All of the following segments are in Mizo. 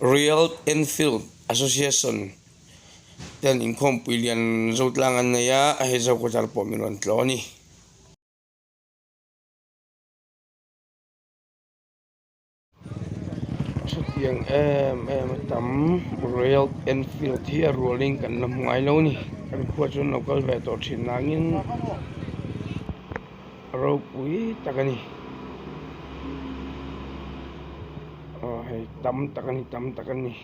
Royal Enfield Association ten inkhawmpui lian Zotlang an nei a, hei Zokhawthar pawh min rawn tlawh a ni. Chutiang em em a tam Royal Enfield hi a rualin kan la hmu ngai lo a ni. Kan khua chuan lo kal ve tawh thin nangin ropui tak a ni. Aw hei tam tak a ni tam tak a ni.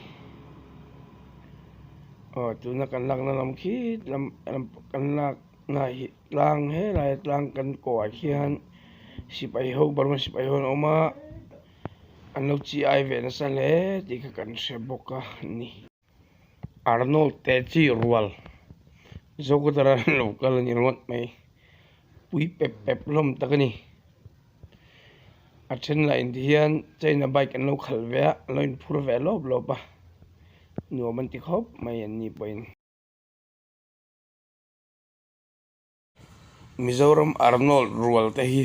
Aw tuna kan lakna lam khi lam kan lakna hi tlang helai tlang kan kawh ah khian sipai ho Burma sipai ho an awm a an lo chi ai ve nasa hle tih kha kan hre bawk a ni. Arnold te chi rual Zokhawthar an lo kal a ni ringawt mai pui pep pep hlawm tak a ni a then lah in ti hian China bike an lo khalh ve a an lo inphur ve lawp lawp a nuam an ti khawp mai an ni pawhin. Mizoram Arnold rual te hi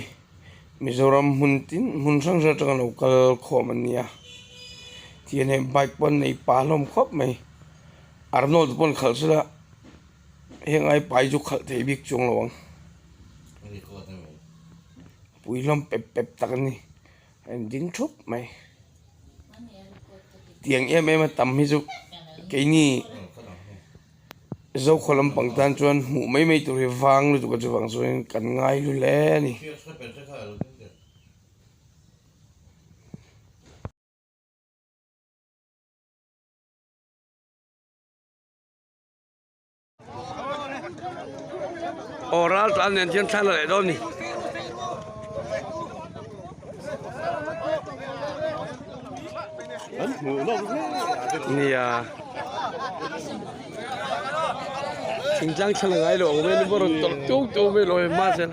Mizoram hmun tin hmun hrang hrang atanga lo kal khawm an ni a tihian hei bike pawh an nei pah hlawm khawp mai Arnold te pawh an khalh sela heng ai pai chu khalh thei bik chuang lo ang pui hlawm pep pep tak an ni a in ding thup mai. Tiang em em a tam hi chu keini Zokhaw lampang tan chuan hmuh mai mai tur hi vang lutuk a chuvang chuan kan ngai hlu hle a ni. Aw ral tlan nen hian thla la leh dawn ni. Nia. Thingtlang thla la ngai lo ang vel in rawn tawlh tuk tuk mai lo hma zel.